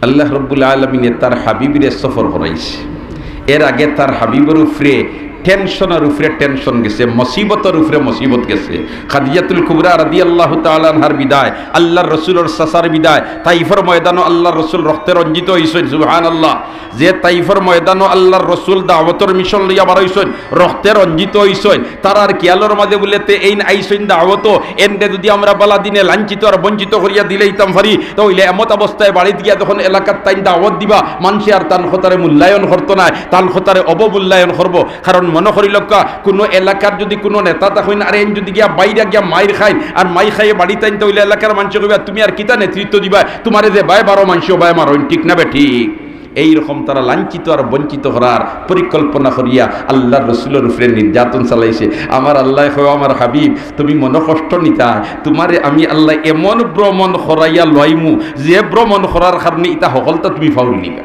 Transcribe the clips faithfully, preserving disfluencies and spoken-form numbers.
আল্লাহ রব্বুল আলামিনে তার হাবিবরে সফর করাইছে। এর আগে তার হাবিবর উপরে টেনশনর উপরে টেনশন গেছে, মুসিবতর উপরে মুসিবত গেছে। খাদিজাতুল কুবরা রাদিয়াল্লাহু তাআলা আনহার বিদায়, আল্লাহর রসুলর চাচার বিদায়, তাইফর ময়দানো আল্লাহর রসুল রক্তে রঞ্জিত হইছইন। সুবহানাল্লাহ। যে তাইফর ময়দানো আল্লাহর রসুল দাওয়াতর মিশন লইয়া বার হইছইন, রক্তে রঞ্জিত হইছইন, তারার খিয়ালর মাঝে বুলে তে এইন আইছইন দাওয়াতো, এনরে যদি আমরা বালা দিনে লাঞ্ছিত আর বঞ্চিত করিয়া দিলাইতাম পারি, তে অইলে এমত অবস্থায় বাড়িত গিয়া যখন এলাকাত তাইন দাওয়াত দিবা, মানষে আর তান কথারে মূল্যায়ন করতো নায়, তান কথারে অবমূল্যায়ন করবো। কারণ মনো করিলাউক্কা, কুনু এলাকার যদি কুনু নেতা থাকইন আর এইন যদি গিয়া বাইরে গিয়া মাইর খাইন আর মাইর খাইয়া বাড়িত আইন, তে অইলে এলাকার মানষে কইবা, "তুমি আর কিতা নেতৃত্ব দিবায়? তুমারে যে বায় বারো মানষে অবায় মারইন, ঠিক না বেঠিক?" এইরকম তারা লাঞ্ছিত আর বঞ্চিত করার পরিকল্পনা করিয়া আল্লাহর রসুলর উপরে নির্যাতন চালাইছে। আমার আল্লায় কয়, "আমার হাবিব, তুমি মনো কষ্ট নিতায়, তুমারে আমি আল্লায় এমন ভ্রমণ করাইয়া লইমু, যে ভ্রমণ করার কারণে ইতা হকলতা তুমি পাউরিলিবায়।"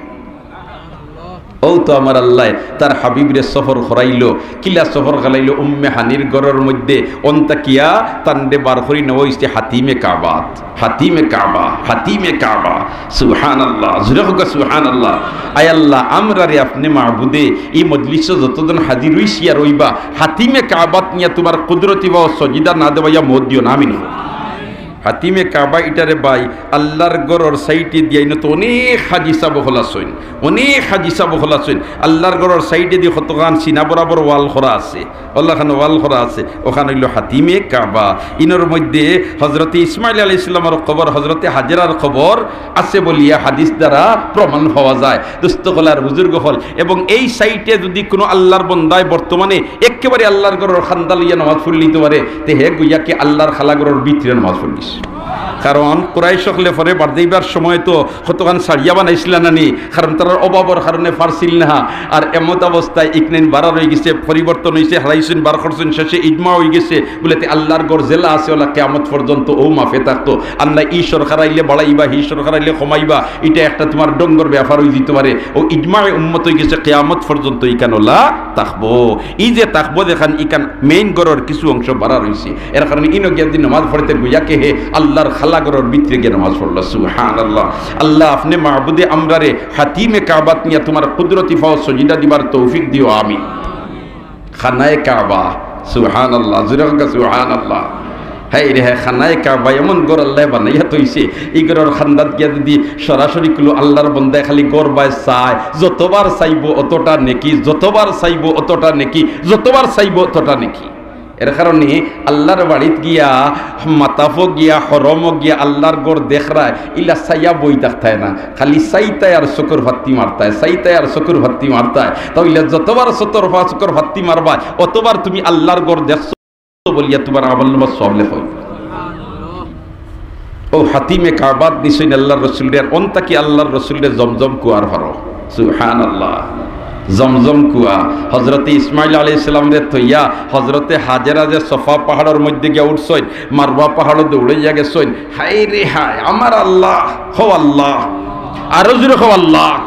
অউ তো আমার আল্লায় তার হাবিবরে সফর করাইলো, কিলা সফর করাইলো, উম্মে হানির ঘরর মধ্যে অন থাকিয়া তানরে বার করি নেওয়া হইছে হাতিমে কাবাত। হাতিমে কাবা, হাতিমে কাবা। সুবহানাল্লাহ, জোরে কউক্কা সুবহানাল্লাহ। আয় আল্লাহ, আমরারে আপনে মাবুদে ই মজলিসো যতজন হাজির হইছি আর হইবা, হাতিমে কাবাত নিয়া তুমার কুদরতি পাও সজিদা না দেওয়াইয়া মউত দিও না, আমিন। হাতিমে কাবা ইটারে ভাই, আল্লাহর ঘরর সাইডে দিয়া ইনো তো অনেক হাজি সাব অকল আছইন, অনেক হাজি সাব অকল আছইন। আল্লাহর ঘরর সাইডে দি কতখান সিনা বরাবর ওয়াল করা আছে, অলাখান ওয়াল করা আছে, অখান অইলো হাতিমে কাবা। ইনোর মধ্যে হজরতে ইসমাইল আলাইহিস সালামর কবর, হজরতে হাজেরার কবর আছে বলিয়া হাদিস দ্বারা প্রমাণ পাওয়া যায়। দোস্ত অকল আর বুজুর্গ অকল, এবং এই সাইডে যদি কুনু আল্লাহর বন্দায় বর্তমানে একেবারে আল্লাহর ঘরর কান্দা লইয়া নামাজ পড়িলিতো পারে, তে হে গুইয়াকে আল্লাহর খালা ঘরর ভিতরে নামাজ পড়িলিছে। কারণ কুরাইশ অকলে পরে বার যাইবার সময় তো কতখান সারিয়া বানাইছিলা না নি, কারণ তারার অভাবর কারণে পারছিল না। আর এমত অবস্থায় ইকনাইন বারা রইগেছে, পরিবর্তন হইছে, হারাইছইন, বার করছইন, শেষে ইজমা হইগেছে, বুলে তে আল্লাহর ঘর যেলা আছে অলা কিয়ামত পর্যন্ত অউ মাফে থাকতো। আর না ই সরকার আইলে বাড়াইবা, হি সরকার আইলে কমাইবা, ইটা একটা তুমার ঢংগর ব্যাপার হইযিতো পারে। অউ ইজমায়ে উম্মত হইগেছে, কিয়ামত পর্যন্ত ইখান অলা থাকবো। ই যে থাকবো যেখান, ইখান মেইন ঘরর কিছু অংশ বারা রইছে, এর কারণে ইনো গিয়া যদি নামাজ পড়ে তে গুইয়াকে হে আল্লাহর খালা ঘরর ভিতরে গিয়া নামাজ পড়লো। সুবহানাল্লাহ। আল্লাহ আপনে মাবুদে আমরারে হাতিমে কাবাত নিয়া তুমার কুদরতি পাও সজিদা দিবার তৌফিক দিও, আমিন। খানায়ে কাবা, সুবহানাল্লাহ, জোরে কউক্কা সুবহানাল্লাহ। হায়রে হায়, খানায়ে কাবা এমন ঘর আল্লায় বানাইয়া থইছে, ই ঘরর কান্দাত গিয়া যদি সরাসরি কুনু আল্লাহর বন্দায় খালি ঘর বায় চায়, যতবার চাইবো অতটা নেকি, যতবার চাইবো অতটা নেকি, যতবার চাইবো অতটা নেকি। এর কারণে আল্লাহর বাড়িত গিয়া, মাতাফো গিয়া, হরমো গিয়া আল্লাহর ঘর দেখরায়, ইলা চাইয়া বই থাকতায় না, খালি চাইতায় আর চকুর ফাত্তি মারতায়, চাইতায় আর চকুর ফাত্তি মারতায়। তা অইলে যতবার চকুর ফা-, চকুর ফাত্তি মারবায়, অতবার তুমি আল্লাহর ঘর দেখছো বলিয়া তুমার আমলনামার সওয়াব লেখা অইবো। অউ হাতিমে কাবাত নিছইন আল্লাহর রসুলরে, আর অন থাকি আল্লাহর রসুলরে জমজম কুয়ার পারো। সুবহানাল্লাহ। জমজম কুয়া। হজরতে ইসমাইল আলাইহিস সালামরে থইয়া হজরতে হাজেরা যে সফা পাহাড়র মধ্যে গিয়া উঠছইন, মারওয়া পাহাড়ো দৌড়াইয়া গেছইন। হায়রে হায়, আমার আল্লাহ, হো আল্লাহ, আরো জোরে হো আল্লাহ,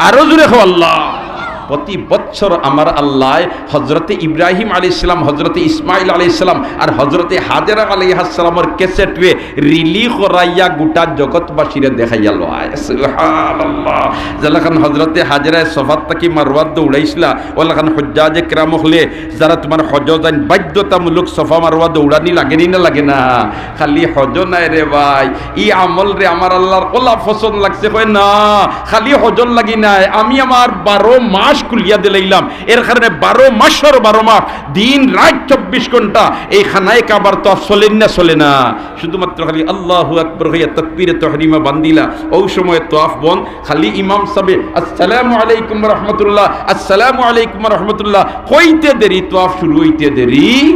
আরো জোরে হো আল্লাহ। প্রতি বৎসর আমার আল্লায় হজরতে ইব্রাহিম আলাইহিস সালাম, হজরতে ইসমাইল আলাইহিস সালাম আর হজরতে হাজেরা আলাইহাস সালামর ক্যাসেটরে রিলি করাইয়া গোটা জগৎবাসীরে দেখাইয়া লয়। সুবহানাল্লাহ। যেলাখান হজরতে হাজেরায় সফাত থাকি মারওয়াত দৌড়াইছলা, অলাখান হুজ্জাজে কেরাম অকলে যারা তুমার হজো যাইন, বাধ্যতামূলক সফা মারওয়া দৌড়ানি লাগেনি না লাগে না? খালি হজো নায় রে ভাই, ই আমলরে আমার আল্লাহর অলা পছন্দ লাগছে, কয় না, খালি হজর লাগি নায়, আমি আমার বারো মাস খুলিয়া দিলাইলাম। এর কারণে বারো মাসর বারো মাস, দিন রাইত চব্বিশ ঘন্টা এই খানায়ে কাবার তওয়াফ চলের না চলে না? শুধুমাত্র খালি আল্লাহু আকবার কইয়া তকবীরে তহরিমা বান্দিলা, অউ সময় তওয়াফ বন্ধ। খালি ইমাম সাবে আসসালামু আলাইকুম ওয়া রাহমাতুল্লাহ, আসসালামু আলাইকুম ওয়া রাহমাতুল্লাহ কইতে দেরি, তওয়াফ শুরু অইতে দেরি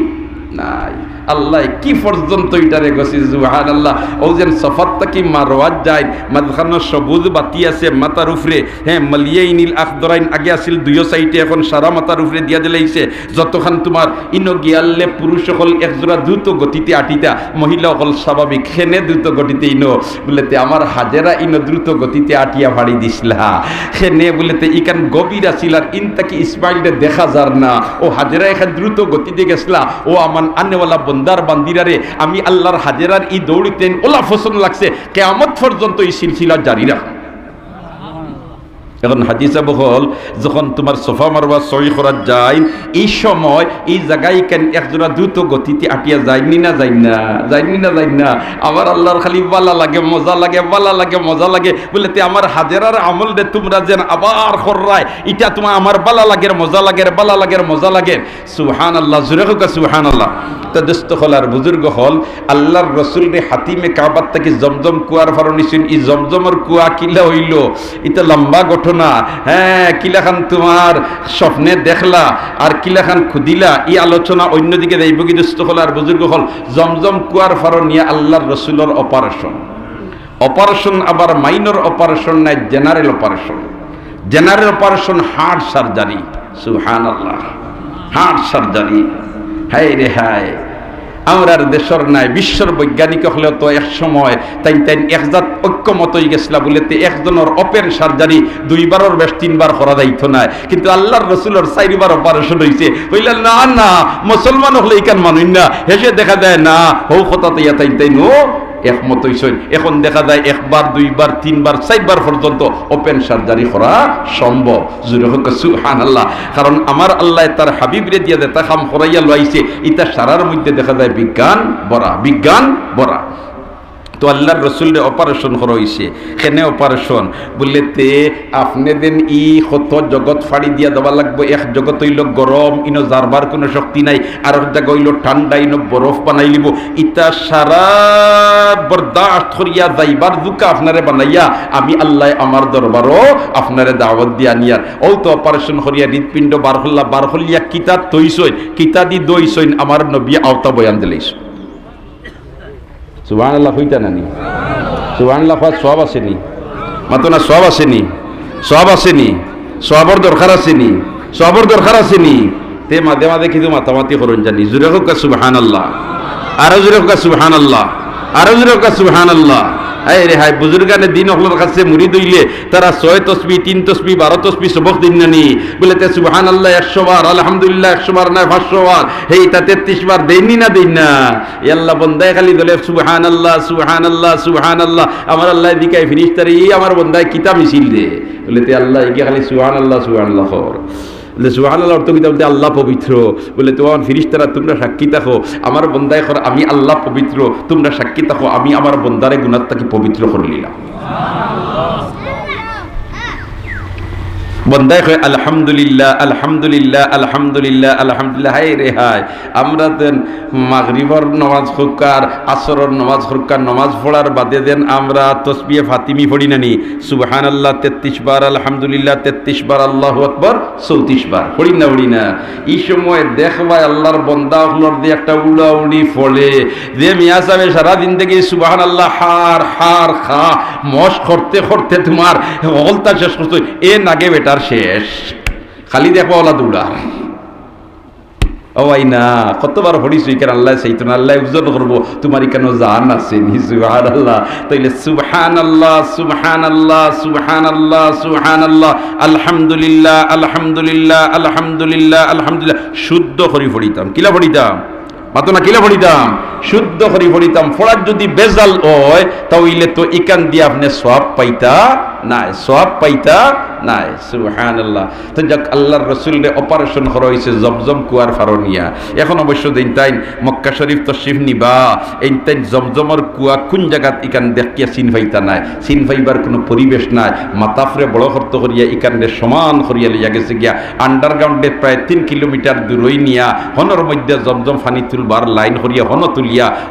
নাই। আল্লায় কি পর্যন্ত ইটারে গছি, সুবহানাল্লাহ। অউ যেন সফাত থাকি মারওয়াত যাইন, মাঝখানো সবুজ বাতি আছে মাথার উপরে, হ্যাঁ, মালিয়াইনিল আখদরাইন আগে আছিল দুইও সাইডে, এখন সারা মাথার উপরে দিয়া দিলাইছে। যতখান তুমার ইনো গিয়ালে পুরুষ অকল একজোড়া দ্রুত গতিতে আটিতা, মহিলা অকল স্বাভাবিক, খেনে দ্রুত গতিতে ইনো বুলে তে আমার হাজেরা ইনো দ্রুত গতিতে আটিয়া ফাড়ি দিছলা। খেনে বুলে তে ইখান গভীর আছিল আর ইন থাকি ইসমাইলরে দেখা যার না। অউ হাজেরা ইখান দ্রুত গতিতে গেছলা। অউ আমার আনেওয়ালা বন্দার বান্দিরারে আমি আল্লাহর হাজেরার ই দৌড়িতে অলা পছন্দ লাগছে, কিয়ামত পর্যন্ত ই সিলসিলা জারি রাখো। এখন হাজি সাব অকল, যখন তুমার সফা মারওয়া সই করাত যাইন, ই সময় ই জাগাইখান একজোড়া দ্রুত গতিতে আটিয়া যাইন নি না যাইন না? যাইন নি না যাইন না? আমার আল্লার খালি বালা লাগে, মজা লাগে, বালা লাগে, মজা লাগে। বুলে, "তে আমার হাজেরার আমলরে তুমরা যেন আবার কররায়, ইটা তুমার আমার বালা লাগের, মজা লাগের, বালা লাগের, মজা লাগের।" সুবহানাল্লাহ, জোরে কউক্কা সুবহানাল্লাহ। তো দোস্ত অকল আর বুজুর্গ অকল, আল্লার রসুলরে হাতিমে কাবার থাকি জমজম কুয়ার পারো নিছইন। ই জমজমর কুয়া কিলা অইলো, ইটা লম্বা ঘটনা। হ্যাঁ, কিলাখান তুমার স্বপ্নে দেখলা আর কিলাখান খুদিলা, ই আলোচনা অইন্যদিকে যাইবোগি দোস্ত অকল আর বুজুর্গ অকল। জমজম কুয়ার পারো নিয়া আল্লার রসুলর operation। Operation আবার minor operation নায়, general operation। General operation heart surgery। সুবহানাল্লাহ, heart surgery। হায় রে হায়, আমরার দেশর নায়, বিশ্বর বৈজ্ঞানিক অকলেও তো এক সময় তাইন তাইন এক জাত ঐক্যমত অইগেছলা বুলে তে একজনর open surgery দুইবারর বেশ তিনবার করা যাইতো নায়, কিন্তু আল্লার রসুলর চাইরবার operation অইছে। কইলা, "না না, মুসলমান অকলে ইখান মানইন না।" হেষে দেখা যায় না, হউ কথাত আইয়া তাইন তাইন ও একমত অইছইন। এখন দেখা যায় একবার, দুইবার, তিনবার, চাইরবার পর্যন্ত open surgery করা সম্ভব। জোরে কউক্কা সুবহানাল্লাহ। কারণ আমার আল্লায় তার হাবিবরে দিয়া যেতা কাম করাইয়া লইছে, ইতা সারার মধ্যে দেখা যায় বিজ্ঞান ভরা, বিজ্ঞান ভরা। তো আল্লার রসুলরে operation করা অইছে। কেনে operation? বুলে, "তে আপনে যেন ই কত জগত ফাড়ি দিয়া যাওয়া লাগবো, এক জগত অইলো গরম, ইনো যারবার কুনু শক্তি নাই, আরক জাগা অইলো ঠান্ডা, ইনো বরফ বানাইলিবো, ইতা সারা বরদাস্ত করিয়া যাইবার জুকা আপনারে বানাইয়া আমি আল্লায় আমার দরবারো আপনারে দাওয়াত দিয়া নিয়ার।" অউ তো operation করিয়া হৃদপিণ্ড বার করলা, বার করলিয়া কিতা থইছইন, কিতা দি দইছইন, আমার নবী আওতা বয়ান দিলাইছইন। সুবহানাল্লাহ কইতা না নি? সুবহানাল্লাহ কওয়াত সওয়াব আছে নি? মাতো না, সওয়াব আছে নি? সওয়াব আছে নি? সওয়াবর দরকার আছে নি? সওয়াবর দরকার আছে নি? তে মাঝে মাঝে কিছু মাতামাতি করইন জানি। জোরে কউক্কা সুবহানাল্লাহ। আরো জোরে কউক্কা সুবহানাল্লাহ। আরো জোরে কউক্কা সুবহানাল্লাহ। হায় রে হায়, বুজুর্গানে দিন অকলর কাছে মুরিদ অইলে তারা ছয় তসবি, তিন তসবি, বারো তসবি সবক দেইন না নি? বুলে, "তে সুবহানাল্লাহ একশো বার, আলহামদুলিল্লাহ একশো বার নায়, পাঁচশো বার, হে ইতা তেত্রিশ বার দেইন নি না দেইন না?" এ আল্লা, বন্দায় খালি বলে, "সুবহানাল্লাহ, সুবহানাল্লাহ, সুবহানাল্লাহ।" আমার আল্লায় জিকায় ফিরিস্তারে, "ই আমার বন্দায় কিতা মিছিল দে?" বুলে, "তে আল্লা, ইগিয়ে খালি সুবহানাল্লাহ, সুবহানাল্লাহ কর।" বুলে, "সুবহানাল্লাহ অর্থ কিতা?" বুলে, "আল্লা পবিত্র।" বুলে, "তে আমার ফিরিস্তারা, তুমরা সাক্ষী থাকো, আমার বন্দায় কর, আমি আল্লা পবিত্র, তুমরা সাক্ষী থাকো, আমি আমার বন্দারে গুনার থাকি পবিত্র করিলিলাম।" বন্দায় কয়, "আলহামদুলিল্লাহ, আলহামদুলিল্লাহ, আলহামদুলিল্লাহ, আলহামদুলিল্লাহ।" হায় রে হায়, আমরা যেন মাগরিবর নমাজ কউক্কা, আসরর নমাজ কউক্কা, নমাজ পড়ার বাদে যেন আমরা তসবিহে ফাতিমি পড়ি না নি, সুবহানাল্লাহ তেত্রিশ বার, আলহামদুলিল্লাহ তেত্রিশ বার, আল্লাহু আকবার চৌত্রিশ বার, পড়ি না, পড়ি না? ই সময় দেখবায় আল্লার বন্দা অকলর যে একটা উড়াউড়ি ফলে, যে মিয়া সাবে সারা জিন্দেগি সুবহানাল্লাহ হার হার খা মশ করতে করতে তুমার হকলতা শেষ করছইন, এ নাগে বেটার শেষ। খালি দেখবা অলা দৌড়ার। ও ভাই না, কতবার পড়িছো ইখান, আল্লায় চাইতো না, আল্লায় ওজন করবো, তুমার ইখানো জান আছে নি? সুবহানাল্লাহ। তাইলে সুবহানাল্লাহ, সুবহানাল্লাহ, সুবহানাল্লাহ, সুবহানাল্লাহ, আলহামদুলিল্লাহ, আলহামদুলিল্লাহ, আলহামদুলিল্লাহ, আলহামদুলিল্লাহ, শুদ্ধ করি পড়িতাম। কিলা পড়িতাম? মাতো না, কিলা পড়িতাম? শুদ্ধ করি পড়িতাম। পড়াত যুদি বেজাল অয়, তা অইলে তো ইখান দি আপনে সওয়াব পাইতা নায়, সওয়াব পাইতা নায়। সুবহানাল্লাহ। তো যাক, আল্লার রসুলরে operation করা অইছে জমজম কুয়ার পারো নিয়া। এখন অবশ্য যেইন তাইন মক্কা শরীফ তশরিফ নিবা, এইন তাইন জমজমর কুয়া কুন জাগাত ইখান দেখিয়া চিন পাইতা নায়, চিন পাইবার কুনু পরিবেশ নাই। মাথা ফুরে বড় খরচ করিয়া ইখানরে সমান করিয়া লইয়া গেছে গিয়া। Underground-এ প্রায় তিন কিলোমিটার দূরই নিয়া হনর মধ্যে জমজম পানি তুলবার লাইন করিয়া হনো তুলিয়া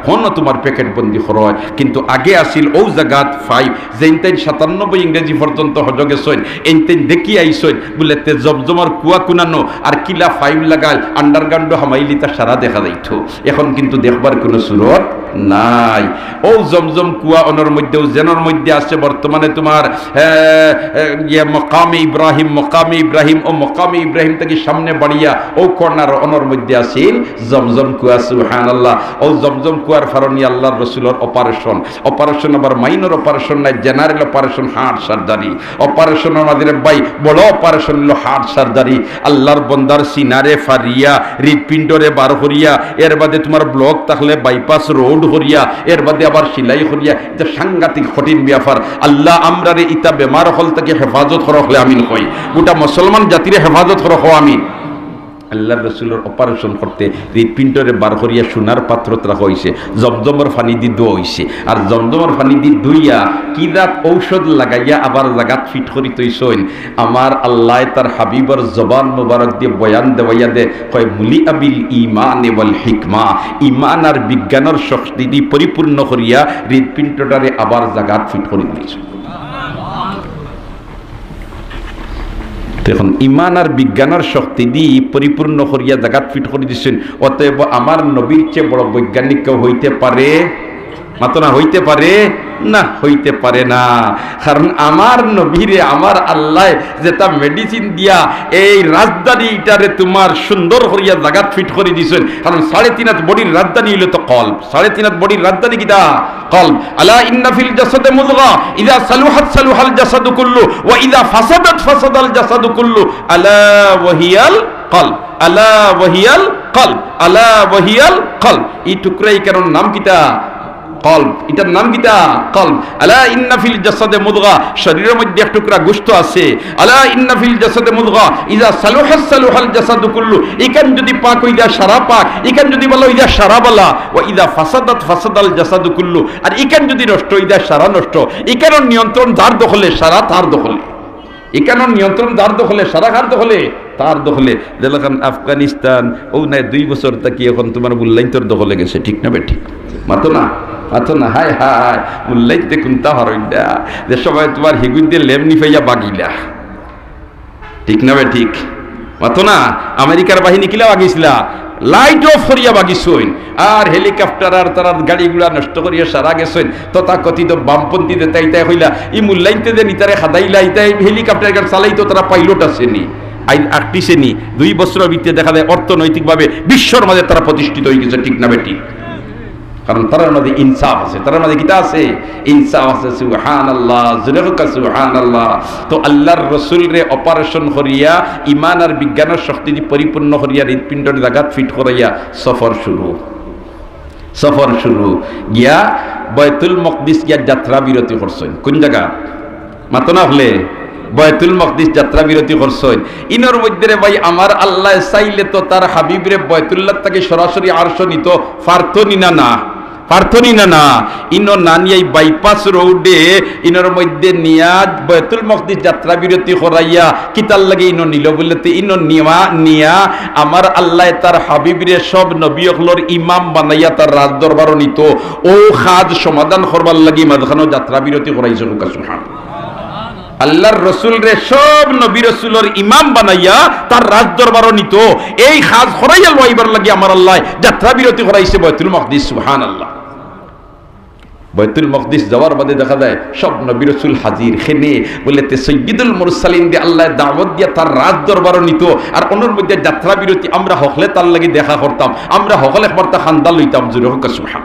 হনো তুমার packet বন্দি করা অয়। কিন্তু আগে আছিল অউ জাগাত pipe, যেইন তাইন সাতানব্বই ইংরেজি পর্যন্ত হজ গেছইন, এইন তাইন দেখি আইছইন, বুলে তে জমজমর কুয়া কুনানো আর কিলা pipe লাগাইল, underground-ও হামাইলে ইতা সারা দেখা যাইতো। এখন কিন্তু দেখবার কুনু সুরত নাই। অউ জমজম কুয়া অনর মধ্যেও, যেনর মধ্যে আছে বর্তমানে তুমার, এ, এ, ইয়ে, মকামে ইব্রাহিম, মকামে ইব্রাহিম, অউ মকামে ইব্রাহিম থাকি সামনে বাড়িয়া অউ corner অনর মধ্যে আছিল জমজম কুয়া। সুবহানাল্লাহ। অউ জমজম কুয়ার পারো নিয়া আল্লার রসুলর operation, operation আবার minor operation নায়, general operation, heart সার্জারি। অপারেশনর মাঝে রে ভাই, বড় অপারেশন অইলো হার্ট সার্জারি। আল্লাহর বন্দার সিনারে ফারিয়া, হৃদপিণ্ডরে বার করিয়া, এর বাদে তুমার ব্লক থাকলে বাইপাস রোড করিয়া, এর বাদে আবার সিলাই করিয়া, ইটা সাংঘাতিক কঠিন ব্যাপার। আল্লাহ আমরারে ইতা বেমার অকল থাকি হেফাজত করো, কইলে আমিন কই। গোটা মুসলমান জাতিরে হেফাজত করো, কও আমিন। আল্লাহর রসুলর অপারেশন করতে হৃদপিণ্ডরে বার করিয়া সোনার পাত্রত রাখা অইছে, জমজমর পানি দি ধোয়া অইছে। আর জমজমর পানি দি ধুইয়া কি জাত ঔষধ লাগাইয়া আবার জাগাত ফিট করি থইছইন। আমার আল্লায় তার হাবিবর জবান মোবারক দিয়া বয়ান দেওয়াইয়া দে, কয়, "মুলিআ বিল ঈমানি ওয়াল হিকমা", ঈমান আর বিজ্ঞানর শক্তি দি পরিপূর্ণ করিয়া হৃদপিণ্ডটারে আবার জাগাত ফিট করি দিছইন। তো এখন ইমান আর বিজ্ঞানর শক্তি দি পরিপূর্ণ করিয়া জাগাত ফিট করি দিছইন। অতএব আমার নবীর চেয়ে বড় বৈজ্ঞানিক কেউ হইতে পারে? মাতো না, হইতে পারে? না, হইতে পারে না। কারণ আমার নবীরে আমার আল্লায় যেটা মেডিসিন দিয়া এই রাজধানী ইটারে তুমার সুন্দর করিয়া জাগাত ফিট করি দিছইন, কারণ সাড়ে তিন হাত বডির রাজধানী অইলো তো কলব, সাড়ে তিন হাত বডির রাজধানী কিতা? কলব। আলা ইন্না ফিল জাসাদে মুদগা, ইযা সালুহাত সালুহাল জাসাদু কুল্লু, ওয়া ইযা ফাসাদাত ফাসাদাল জাসাদু কুল্লু, আলা ওয়াহিয়াল কলব, আলা ওয়াহিয়াল কলব, আলা ওয়াহিয়াল কলব। ই টুকরা ইকানর নাম কিতা? কলব। ইটার নাম কিতা? কলব। আলা ইন্না ফিল জাসাদে মুদগা, শরীরর মধ্যে এক টুকরা গোশত আছে। আলা ইন্না ফিল জাসাদে মুদগা, ইযা সালুহাত সালুহাল জাসাদু কুল্লু, ইকান যুদি পাক অই যায় সারা পাক, ইকান যুদি ভালা অই যায় সারা ভালা, ওয়া ইযা ফাসাদাত ফাসাদাল জাসাদু কুল্লু, আর ইকান যুদি নষ্ট অই যায় সারা নষ্ট। ইকানর নিয়ন্ত্রণ যার দখলে, সারা তার দখলে। ইকানর নিয়ন্ত্রণ যার দখলে, সারা কার দখলে? তার দখলে। যেলাখান আফগানিস্তান, অউ নায় দুই বছর থাকি এখন তুমার মুল্লাইন্তর দখলে গেছে, ঠিক না বেঠিক? মাতো না, মাতো না, হায় হায়, মুল্লাইন্তে কুন্তা পারইন না। যে সময় তুমার হিগুইন্তে লেম নিফাইয়া বাগিলা, ঠিক না বেঠিক? মাতো না, আমেরিকার বাহিনী কিলা বাগিছিলা? লাইট অফ করিয়া বাগিছইন। আর হেলিকপ্টার আর তারার গাড়ি ঘোড়া নষ্ট করিয়া সারা গেছইন। তথাকথিত বামপন্থী যেতা ইতায় কইলা, ই মুল্লাইন্তে যে ইতারে খাদাইলা, ইতায় হেলিকপ্টার গাড়ি চালাইতো, তারা পাইলট আছে নি? আই আটটিছে নি? দুই বছরর ভিতরে দেখা যায় অর্থনৈতিকভাবে বিশ্বর মাঝে তারা প্রতিষ্ঠিত অই গেছে, ঠিক না বেঠিক? কারণ তারার মাঝে ইনসাফ আছে, তারার মাঝে কিতা আছে? ইনসাফ আছে। সুবহানাল্লাহ, জোরে কউক্কা সুবহানাল্লাহ। তো আল্লাহর রসুলরে অপারেশন করিয়া, ইমান আর বিজ্ঞানর শক্তি দি পরিপূর্ণ করিয়া, হৃদপিণ্ডর জাগাত ফিট করাইয়া সফর শুরু, সফর শুরু। গিয়া বায়তুল মকদিস গিয়া যাত্রা বিরতি করছইন। কুন জাগা? মাতো না অকলে? বায়তুল মকদিস যাত্রা বিরতি করছইন। ইনর মধ্যে রে ভাই, আমার আল্লায় চাইলে তো তার হাবিবরে বায়তুল্লাহ থাকি সরাসরি আরশো নিতো পারতো নি না? না, পারতো নি না? না, ইনো না নিয়াই বাইপাস রোডে ইনর মধ্যে নিয়া বায়তুল মকদিস যাত্রা বিরতি করাইয়া কিতার লাগি ইনো নিলো বুলে, তে ইনো নিয়া, নিয়া আমার আল্লায় তার হাবিবরে সব নবী অকলর ইমাম বানাইয়া তার রাজদরবারো নিতো। অউ কাজ সমাধান করবার লাগি মাঝখানো যাত্রা বিরতি করাইছে। কউক্কা সুবহান। আল্লাহর রসুলরে সব নবী রসুলর ইমাম বানাইয়া তার রাজদরবারো নিতো। এই কাজ করাইয়া লইবার লাগি আমার আল্লায় যাত্রা বিরতি করাইছে বায়তুল মকদিস। সুবহানাল্লাহ। বায়তুল মকদিস যাওয়ার বাদে দেখা যায় সব নবী রসুল হাজির। কেনে বুলে, তে সৈয়দুল মুরসালিনরে আল্লায় দাওয়াত দিয়া তার রাজদরবারো নিতো, আর অনর মধ্যে যাত্রা বিরতি, আমরা হকলে তার লাগি দেখা করতাম, আমরা হকলে একবারতা কান্দা লইতাম। জোরে কউক্কা সুবহান।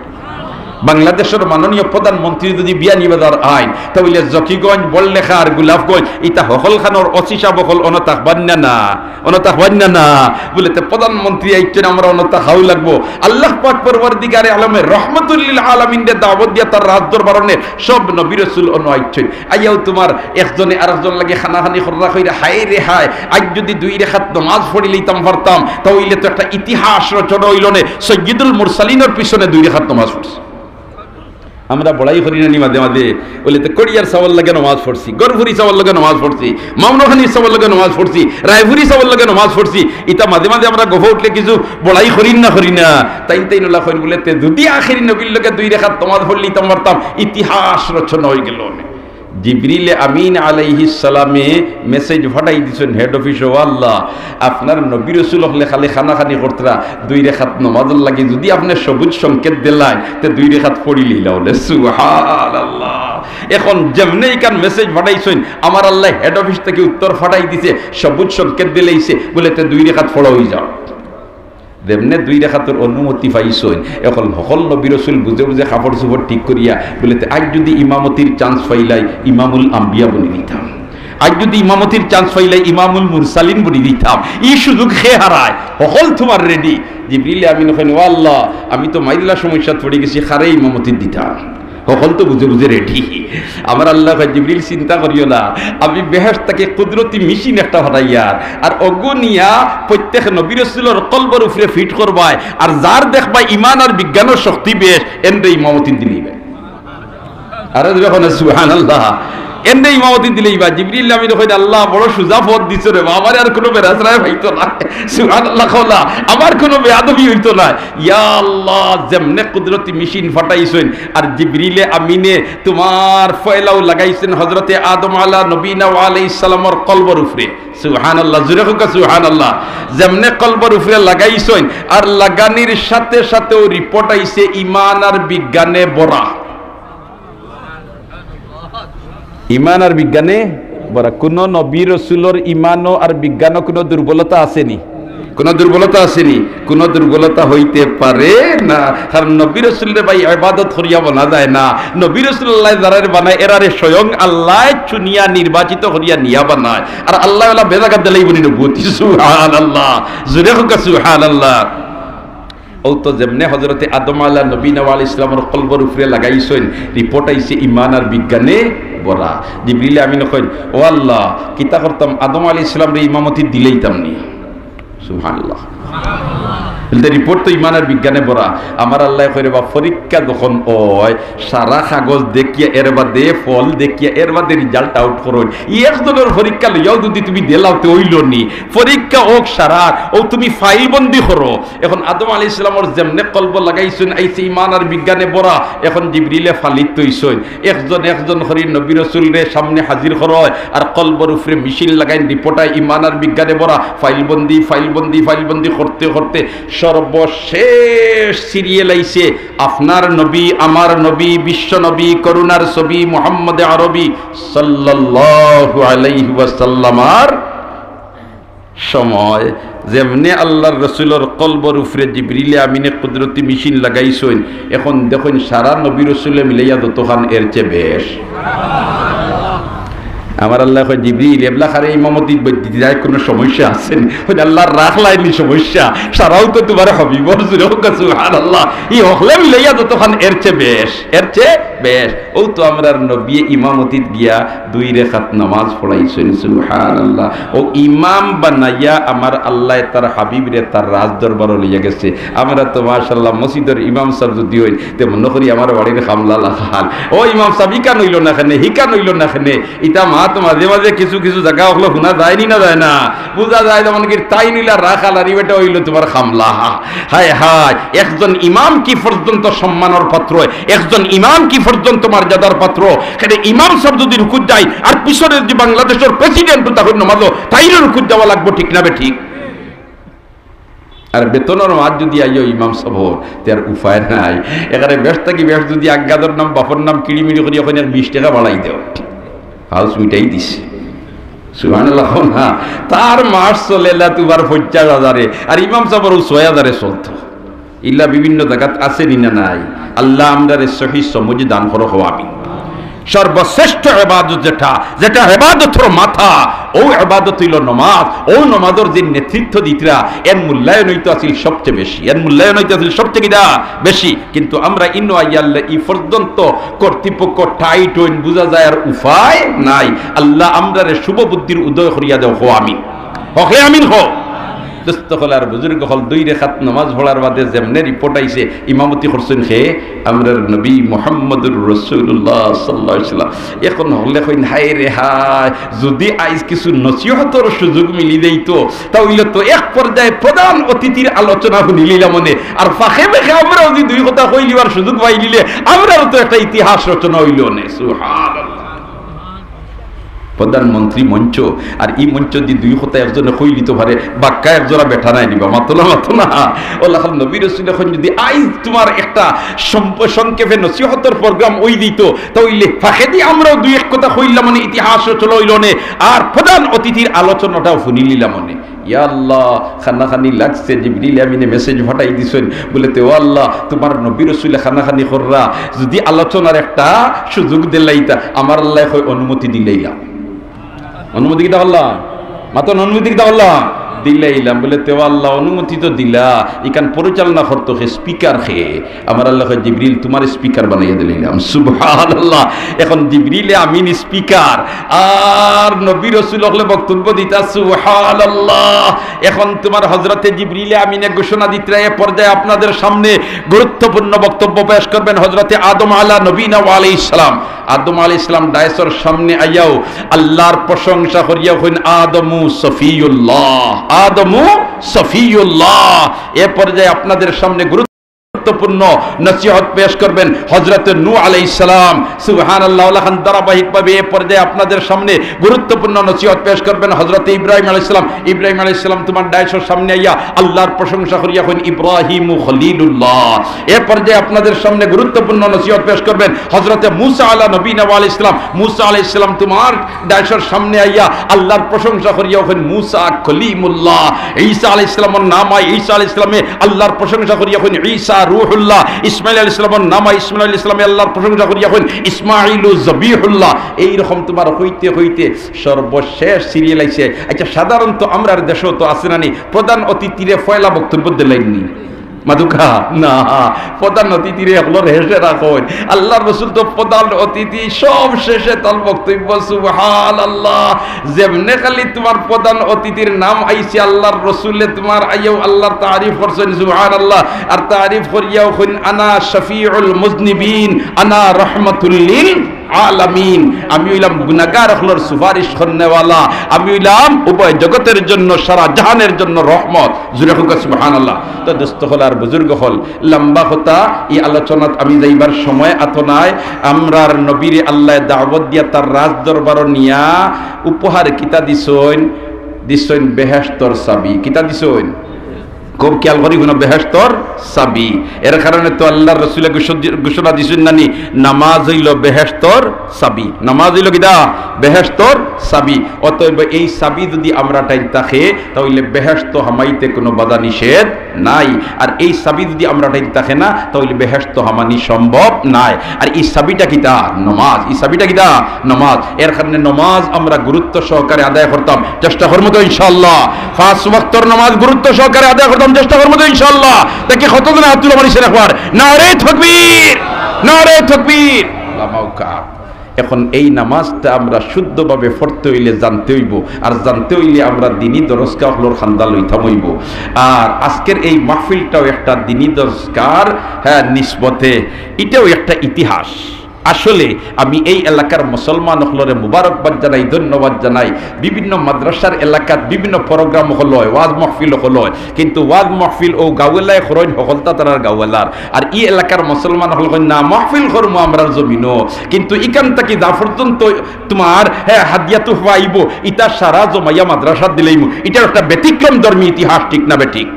বাংলাদেশর মাননীয় প্রধানমন্ত্রী যুদি বিয়ানীবাজার আইন, তা অইলে জকিগঞ্জ, বড়লেখা আর গোলাপগঞ্জ, ইতা হকলখানর ওসি সাব অকল অনো থাকবা নি না? না, অনো থাকবা নি না? বুলে, তে প্রধানমন্ত্রী আইছইন, আমরা অনো থাকাউ লাগবো। আল্লাহ পাক পরওয়ারদিগারে আলমে রহমতুল্লিল আলামিনরে দাওয়াত দিয়া তার রাজদরবারো নে, সব নবী রসুল অনো আইছইন। আইয়াও তুমার একজনে আরকজনর লাগি কানাকানি কররা, কইরা, হায় রে হায়, আইজ যুদি দুই রেকাত নমাজ পড়ি লইতাম পারতাম, তা অইলে তো একটা ইতিহাস রচনা অইলো নে, সৈয়দুল মুরসালিনর পিছনে দুই রেকাত নমাজ পড়ছি। আমরা বড়াই করি না নি মাঝে মাঝে? বুলে, তে কড়িয়ার সাবর লগে নমাজ পড়ছি, গড়ফুরি সাবর লগে নমাজ পড়ছি, মামনখানির সাবর লগে নমাজ পড়ছি, রায়ফুরি সাবর লগে নমাজ পড়ছি। ইতা মাঝে মাঝে আমরা গফা উঠলে কিছু বড়াই করি না, করি না? তাইন তাইন অলা কইন বুলে, তে যুদি আখেরি নবীর লগে দুই রেকাত নমাজ পড়ি লইতাম পারতাম, ইতিহাস রচনা অই গেলো নে। জিবরিলে আমিন আলাইহিস সালামে মেসেজ পাঠাই দিছইন হেড অফিসো, "ও আল্লাহ, আপনার নবী রসুল অকলে খালি কানাকানি করতরা দুই রেকাত নমাজর লাগি, যুদি আপনে সবুজ সংকেত দিলাইন, তে দুই রেকাত পড়ি লইলা" বুলে। সুবহানাল্লাহ। এখন যেমনে ইখান মেসেজ পাঠাইছইন, আমার আল্লায় হেড অফিস থাকি উত্তর পাঠাই দিছে, সবুজ সংকেত দিলাইছে, বুলে, "তে দুই রেকাত পড়া অই যাও।" যেমনে দুই রেখাতর অনুমতি পাইছইন, এখন হকল নবী রসুল বুঝে বুঝে কাপড় চোপড় ঠিক করিয়া বলে, "তে আইজ যুদি ইমামতির chance পাইলাই, ইমামুল আম্বিয়া বনি দিতাম। আইজ যুদি ইমামতির chance পাইলাই, ইমামুল মুরসালিন বনি দিতাম।" ই সুযোগ কে হারায়? হকল তুমার ready। জিবরিলে আমিন কইন, "ও আল্লাহ, আমি তো মাইল্লা সমস্যাত পড়ি গেছি, কারে ইমামতি দিতাম?" হকল তো বুঝে বুঝে ready। আমার আল্লায় কয়, "জিবরিল, চিন্তা করিও না, আমি বেহেশত থাকি কুদরতি মেশিন একটা পাঠাইয়ার, আর অগু নিয়া প্রত্যেক নবী রসুলর কলবর উপরে fit করবায়, আর যার দেখবায় ইমান আর বিজ্ঞানর শক্তি বেশ, এনরে ইমামতি দিলাইবায়।" আরো জোরে কইন সুবহানাল্লাহ। এনরে ইমামতি দিলাইবায়। জিবরিল আমিন কইন, "আল্লাহ, বড় সুজা পথ দিছো রে বা, আমারে আর কুনু বেড়াছড়ায় পাইতো না।" সুবহানাল্লাহ কওলা, "আমার কুনু বেয়াদবি অইতো না।" ইয়া আল্লাহ, যেমনে কুদরতি মেশিন পাঠাইছইন, আর জিবরিলে আমিনে তুমার ফয়লাউ লাগাইছইন হযরতে আদম আলা নবীনা ওয়া আলাইহিস সালামর কলবর উপরে। সুবহানাল্লাহ, জোরে কউক্কা সুবহানাল্লাহ। যেমনে কলবর উপরে লাগাইছইন, আর লাগানির সাথে সাথে অউ report আইছে ইমান আর বিজ্ঞানে ভরা। ইমান আর বিজ্ঞানে ভরা। কুনু নবী রসুলর ইমানো আর বিজ্ঞানো কুনু দুর্বলতা আছে নি? কুনু দুর্বলতা আছে নি? কুনু দুর্বলতা অইতে পারে না। কারণ নবী রসুলরে ভাই ইবাদত করিয়া বনা যায় না। নবী রসুল আল্লায় যারারে বানায়, এরারে স্বয়ং আল্লায় চুনিয়া নির্বাচিত করিয়া নিয়া বানায়। আর আল্লায় অলা বেজাগাত দিলাইবো নি নবুয়তি। সুবহানাল্লাহ। জোরে কউক্কা সুবহানাল্লাহ। অউ তো যেমনে হযরতে আদম আলা নবীনা ওয়া আলাইহিস সালামর কলবর উপরে লাগাইছইন, report আইছে ইমান আর বিজ্ঞানে ভরা। জিবরিলে আমিন কইন, "ও আল্লাহ, কিতা করতাম, আদম আলাইহিস সালামরে ইমামতি দিলাইতাম নি?" সুবহানাল্লাহ। বলতে report তো ইমান আর বিজ্ঞানে ভরা। আমার আল্লায় কইরে বা, পরীক্ষা যখন অয়, সারা কাগজ দেখিয়া এর বাদে, ফল দেখিয়া এর বাদে result out করইন। ই একজনর পরীক্ষা লইয়াও যুদি তুমি দিলাও তে অইলো নি। পরীক্ষা অউক সারার, অউ তুমি ফাইলবন্দি করো। এখন আদম আলাইহিস সালামর যেমনে কলব লাগাইছইন, আইছে ইমান আর বিজ্ঞানে ভরা, এখন জিবরিলে ফালিত থইছইন। একজন একজন করি নবী রসুলরে সামনে হাজির করইন, আর কলবর উপরে মেশিন লাগাইন, report আয় ইমান আর বিজ্ঞানে ভরা, ফাইলবন্দি, ফাইলবন্দি, ফাইলবন্দি করতে করতে সর্বশেষ serial আইছে আপনার নবী, আমার নবী, বিশ্ব নবী, করুণার ছবি মুহাম্মদে আরবি সাল্লাল্লাহু আলাইহি ওয়াসাল্লামর সময়। যেমনে আল্লাহর রসুলর কলবর উপরে জিবরিলে আমিনে কুদরতি মেশিন লাগাইছইন, এখন দেখইন সারা নবী রসুলে মিলাইয়া যতখান এর চেয়ে বেশ। আমার আল্লায় কয়, "জিবরিল, এবলা কারে ইমামতি দিতে যায়, কুনু সমস্যা আছে নি?" কয়, "আল্লাহ, রাখলায় নি সমস্যা, সারাউ তো তুমার হাবিবর।" জোরে কউক্কা সুবহানাল্লাহ। ই হকলে মিলাইয়া যতখান এর চেয়ে বেশ, এর চেয়ে বেশ। অউ তো আমরার নবীয়ে ইমামতিত গিয়া দুই রেখাত নামাজ পড়াইছইন, সুবহানাল্লাহ। অউ ইমাম বানাইয়া আমার আল্লায় তার হাবিবরে তার রাজদরবারো লইয়া গেছে। আমরা তো মাশাআল্লাহ মসজিদর ইমাম সাব যুদি অইন, তে মনো করি আমার বাড়ির কামলা লাখান। "ও ইমাম সাব, ইখান অইলো না কেনে, হিখান অইলো না কেনে?" ইতা মাত মাঝে মাঝে কিছু কিছু জাগা অকলো হুনা যায় নি না যায় না? বুঝা যায় যেমন কি তাই নিলা রাখাল আর ই বেটা অইলো তুমার কামলা। হায় হায়, একজন ইমাম কি পর্যন্ত সম্মানর পাত্র, একজন ইমাম কি পর্যন্ত মর্যাদার পাত্র। কেনে ইমাম সাব যুদি রুকুত যায় আর পিছনে যুদি বাংলাদেশর president ও তখন নমাজো, তাইরও রুকুত যাওয়া লাগবো, ঠিক না বেঠিক? আর বেতনর মাত যুদি আইও ইমাম সাবর, তে আর উপায় নাই। এখানে বেশ থাকি বেশ যুদি আজ্ঞাদর নাম, বাপর নাম কিড়িমিড়ি করি ওখানে আর বিশ টেকা বাড়াই দেও, হাউস মিটাই দিছে। সুবহানাল্লাহ কও না। তার মাস চলে না তুমার পঞ্চাশ হাজারে, আর ইমাম সাবর অউ ছয় হাজারে চলতো। ইলা বিভিন্ন জাগাত আছে নি না নাই? আল্লাহ আমরারে সহি সমঝ দান করো, কও আমিন। সর্বশ্রেষ্ঠ ইবাদত যেটা, যেটা ইবাদতর মাথা, অউ ইবাদত অইলো নমাজ। অউ নমাজর যে নেতৃত্ব দিতরা, এর মূল্যায়ন অইতো আছিল সবচেয়ে বেশি, এর মূল্যায়ন অইতো আছিল সবচেয়ে কিতা বেশি। কিন্তু আমরা ইনো আইয়াল্লে ই পর্যন্ত কর্তৃপক্ষ tight অইন, বুঝা যায় আর উপায় নাই। আল্লাহ আমরারে শুভ বুদ্ধির উদয় করিয়া দেও, কও আমিন। হকলে আমিন কও। দোস্ত অকল আর বুজুর্গ অকল, দুই রেখাত নামাজ পড়ার বাদে যেমনে report আইছে, ইমামতি করছইন কে? আমরার নবী মুহাম্মদুর রাসূলুল্লাহ সাল্লাল্লাহু আলাইহি ওয়াসাল্লাম। এখন হকলে কইন, "হায় রে হায়, যুদি আইজ কিছু নসিহতর সুযোগ মিলি যাইতো, তা অইলে তো এক পর্যায়ে প্রধান অতিথির আলোচনা হুনিলিলাম অনে, আর ফাঁকে ফাঁকে আমরাও যুদি দুই কথা কইলিবার সুযোগ পাইলিলে, আমরারও তো একটা ইতিহাস রচনা অইলো অনে।" সুবহানাল্লাহ। প্রধানমন্ত্রী মঞ্চ, আর ই মঞ্চ দি দুই কথা একজনে কইলিতো পারে, বাক্কা একজোড়া বেটা নাই দিবা, মাতো না, মাতো না। অলাখান নবী রসুল এখন যুদি আইজ তুমার একটা সম্প-, সংক্ষেপে নসিহতর program অই দিতো, তা অইলে ফাঁকেদি আমরাও দুই এক কথা কইলাম অনে, ইতিহাস রচনা অইলো অনে, আর প্রধান অতিথির আলোচনাটাও হুনিলিলাম অনে। ইয়া আল্লাহ, কানাকানি লাগছে, জিবরিল আমিনে মেসেজ পাঠাই দিছইন, বুলে তে, "ও আল্লাহ, তুমার নবী রসুলে কানাকানি কররা, যুদি আলোচনার একটা সুযোগ দিলাইতা, আমার আল্লায় কয় অনুমতি দিলাইলাম।" অনুমতি কিতা করলা? মাতইন, অনুমতি কিতা করলা? দিলাইলাম। বুলে তে, "ও আল্লাহ, অনুমতি তো দিলা, ইখান পরিচালনা করতো কে, স্পিকার কে?" আমার আল্লায় কয়, "জিবরিল, তুমার স্পিকার বানাইয়া দিলাইলাম।" সুবহানাল্লাহ। এখন জিবরিলে আমিন স্পিকার, আর নবী রসুল অকলে বক্তব্য দিতা। সুবহানাল্লাহ। এখন তুমার হজরতে জিবরিলে আমিনে ঘোষণা দিতরা, এ পর্যায়ে আপনাদের সামনে গুরুত্বপূর্ণ বক্তব্য পেশ করবেন হজরতে আদম আলা নবীনা ওয়া আলাইহিস সালাম। আদম আলাইহিস সালাম ডায়েসর সামনে আইয়াও আল্লাহর প্রশংসা করিয়া কইন, "আদমু সফিউল্লাহ, আদমু সফিউল্লাহ।" এ পর্যায়ে আপনাদের সামনে গুরুত্ব গুরুত্বপূর্ণ নসিহত পেশ করবেন হজরতে নূহ আলাইহিস সালাম। সুবহানাল্লাহ। অলাখান ধারাবাহিকভাবে এ পর্যায়ে আপনাদের সামনে গুরুত্বপূর্ণ নসিহত পেশ করবেন হজরতে ইব্রাহিম আলাইহিস সালাম। ইব্রাহিম আলাইহিস সালাম তুমার ডায়েসর সামনে আইয়া আল্লাহর প্রশংসা করিয়া কইন, "ইব্রাহিমু খলিলুল্লাহ।" এ পর্যায়ে আপনাদের সামনে গুরুত্বপূর্ণ নসিহত পেশ করবেন হজরতে মুসা আলা নবীনা ওয়া আলাইহিস সালাম। মুসা আলাইহিস সালাম তুমার ডায়েসর সামনে আইয়া আল্লাহর প্রশংসা করিয়া কইন, "মুসা কলিমুল্লাহ।" ঈসা আলাইহিস সালামর নাম আয়, ঈসা আলাইহিস সালামে আল্লাহর প্রশংসা করিয়া কইন, "ঈসা রুহুল্লাহ।" ইসমাইল আলাইহিস সালামর নাম আয়, ইসমাইল আলাইহিস সালামে আল্লাহর প্রশংসা করিয়া কইন, "ইসমাইলু জবিহুল্লাহ।" এইরকম তুমার কইতে কইতে সর্বশেষ সিরিয়াল আইছে। আচ্ছা, সাধারণত আমরার দেশো তো আছে না নি, প্রধান অতিথিরে পয়লা বক্তব্য দিলাইন নি? মাতুক্কা না, প্রধান অতিথিরে হকলর হেষে রাখইন। আল্লাহর রসুল তো প্রধান অতিথি, সব শেষে তার বক্তব্য। সুবহানাল্লাহ। যেমনে খালি তুমার প্রধান অতিথির নাম আইছে, আল্লাহর রসুলে তুমার আইয়াও আল্লাহর তারিফ করছইন, সুবহানাল্লাহ। আর তারিফ করিয়াও কইন, "আনা শফিউল মুজনিবিন, আনা রহমাতুল লিল আলামিন।" আমি অইলাম গুনাহগার অকলর সুপারিশ করনেওয়ালা, আমি অইলাম উভয় জগতের জন্য, সারা জাহানের জন্য রহমত। জুরে কউক্কা সুবহানাল্লাহ। তো দোস্ত অকল আর বুজুর্গ অকল, লম্বা কথা, ই আলোচনাত আমি যাইবার সময় আতো নাই। আমরার নবীরে আল্লায় দাওয়াত দিয়া তার রাজ দরবারো নিয়া উপহার কিতা দিছইন? দিছইন বেহেশতর চাবি। কিতা দিছইন? খুব খেয়াল করি হুনো, বেহেশতর চাবি। এর কারণে তো আল্লাহর রসুলে ঘোষ-, ঘোষণা দিছইন নানি, নামাজ অইলো বেহেশতর চাবি। নামাজ অইলো কিতা? বেহেশতর চাবি। অতএব এই চাবি যুদি আমরার ঠাইত থাকে, তা অইলে বেহেশতো হামাইতে কুনু বাধা নিষেধ নাই। আর এই চাবি যুদি আমরার ঠাইত থাকে না, তা অইলে বেহেশতো হামানি সম্ভব নায়। আর ই চাবিটা কিতা? নমাজ। ই চাবিটা কিতা? নমাজ। এর কারণে নমাজ আমরা গুরুত্ব সহকারে আদায় করতাম, চেষ্টা করমু তো ইনশাআল্লাহ। পাঁচ ওয়াক্তর নমাজ গুরুত্ব সহকারে আদায় করতাম, চেষ্টা করমু তো ইনশাআল্লাহ। দেখি কতজনে আত তুলা মারছইন একবার। নারে তকবীর, নারে তকবীর। লামাউকা। এখন এই নামাজটা আমরা শুদ্ধভাবে পড়তে অইলে জানতে অইবো, আর জানতে অইলে আমরা দ্বীনি দরসগাহ অকলর কান্দা লইতাম অইবো। আর আজকের এই মাহফিলটাও একটা দ্বীনি দরসগাহর, হ্যাঁ, নিসবতে, ইটাও একটা ইতিহাস। আসলে আমি এই এলাকার মুসলমান অকলরে মুবারকবাদ জানাই, ধন্যবাদ জানাই। বিভিন্ন মাদ্রাসার এলাকাত বিভিন্ন program অকল অয়, ওয়াজ মাহফিল অকল অয়, কিন্তু ওয়াজ মাহফিল অউ গাঁওয়ালায় করইন, হকলতা তারার গাঁওয়ালার। আর ই এলাকার মুসলমান অকল কইন, "না, মাহফিল করমু আমরার জমিনো, কিন্তু ইখান থাকি যা পর্যন্ত তুমার, হ্যাঁ, হাদিয়া তুহফা আইবো, ইতা সারা জমাইয়া মাদ্রাসাত দিলাইমু।" ইটা একটা ব্যতিক্রম ধর্মী ইতিহাস, ঠিক না বেঠিক?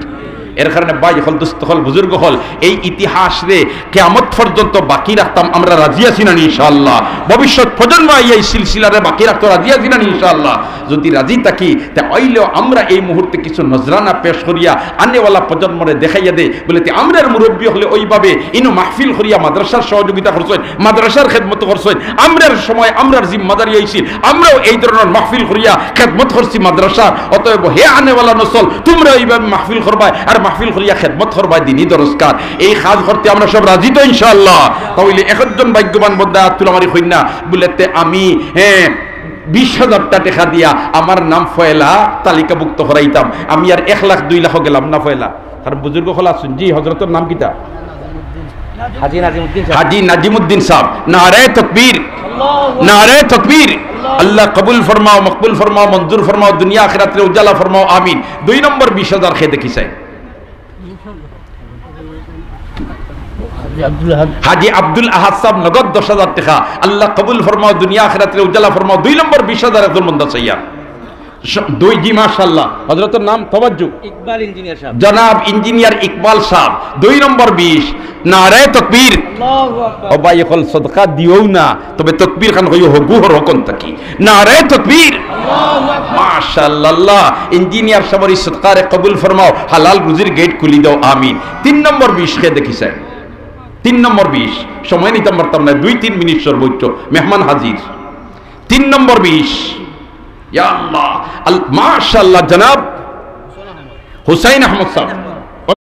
এর কারণে ভাই অকল, দোস্ত অকল, বুজুর্গ অকল, এই ইতিহাসরে কিয়ামত পর্যন্ত বাকি রাখতাম আমরা রাজি আছি না নি ইনশাআল্লাহ? ভবিষ্যৎ প্রজন্ম আইয়া এই সিলসিলারে বাকি রাখতো রাজি আছি না নি ইনশাআল্লাহ? যুদি রাজি থাকি, তে অইলেও আমরা এই মুহূর্তে কিছু নজরানা পেশ করিয়া আনেওয়ালা প্রজন্মরে দেখাইয়া দেই, বুলে তে আমরার মুরব্বি অকলে অউভাবে ইনো মাহফিল করিয়া মাদ্রাসার সহযোগিতা করছইন, মাদ্রাসার খেদমত করছইন, আমরার সময় আমরার জিম্মাদারি অইছিল, আমরাও এই ধরনর মাহফিল করিয়া খেদমত করছি মাদ্রাসার। অতএব হে আনেওয়ালা নসল, তুমরা অউভাবে মাহফিল করবায় আর মাহফিল করিয়া খেদমত করবায় দ্বীনি দরসগাহর। এই কাজ করতে আমরা সব রাজি তো ইনশাআল্লাহ? তা অইলে একজন ভাগ্যবান বন্দা আত তুলা মারি কইন না, বুলে তে আমি, হ্যাঁ, বিশ হাজারটা টেকা দিয়া আমার নাম পয়লা তালিকাভুক্ত করাইতাম, আমি আর এক লাখ দুই লাখো গেলাম না পয়লা। কারণ বুজুর্গ অকল আছইন, জি, হজরতর নাম কিতা? হাজি নাজিমুদ্দিন সাহেব। হাজি নাজিমুদ্দিন সাহেব। নারায়ে তকবীর, নারায়ে তকবীর। আল্লাহ কবুল ফরমাও, মকবুল ফরমাও, মঞ্জুর ফরমাও, দুনিয়া আখিরাতরে উজালা ফরমাও, আমিন। দুই নম্বর বিশ হাজার কে দেখি চাই। হাজি আব্দুল আহাদ। হাজি আব্দুল আহাদ সাহেব নগদ দশ হাজার টেকা। আল্লাহ কবুল ফরমাও, দুনিয়া আখিরাতরে উজালা ফরমাও। দুই নম্বর বিশ হাজার একজন বন্দা চাইয়া। স-, দুই, জি, মাশাআল্লাহ। হযরতর নাম, তওয়াজ্জু। ইকবাল ইঞ্জিনিয়ার সাহেব। জনাব ইঞ্জিনিয়ার ইকবাল সাহেব। দুই নম্বর বিশ, নারায়ে তকবীর। আল্লাহু আকবার। ও ভাই, অকল সদকা দিও না, তবে তকবীর খান কইও হগু হরকন থাকি। নারায়ে তকবীর। মাশাআল্লাহ। ইঞ্জিনিয়ার সাহেবর এই সদকারে কবুল ফরমাও, হালাল রুজির গেট খুলি দাও, আমিন। তিন নম্বর বিশ কে দেখি স্যার, তিন নম্বর বিশ, সময় নিতাম পারতাম না, দুই তিন মিনিট সর্বোচ্চ, মেহমান হাজির। তিন নম্বর বিশ, ইয়া আল্লাহ, আল-, মাশাআল্লাহ, জনাব হুসাইন আহমদ সাহেব।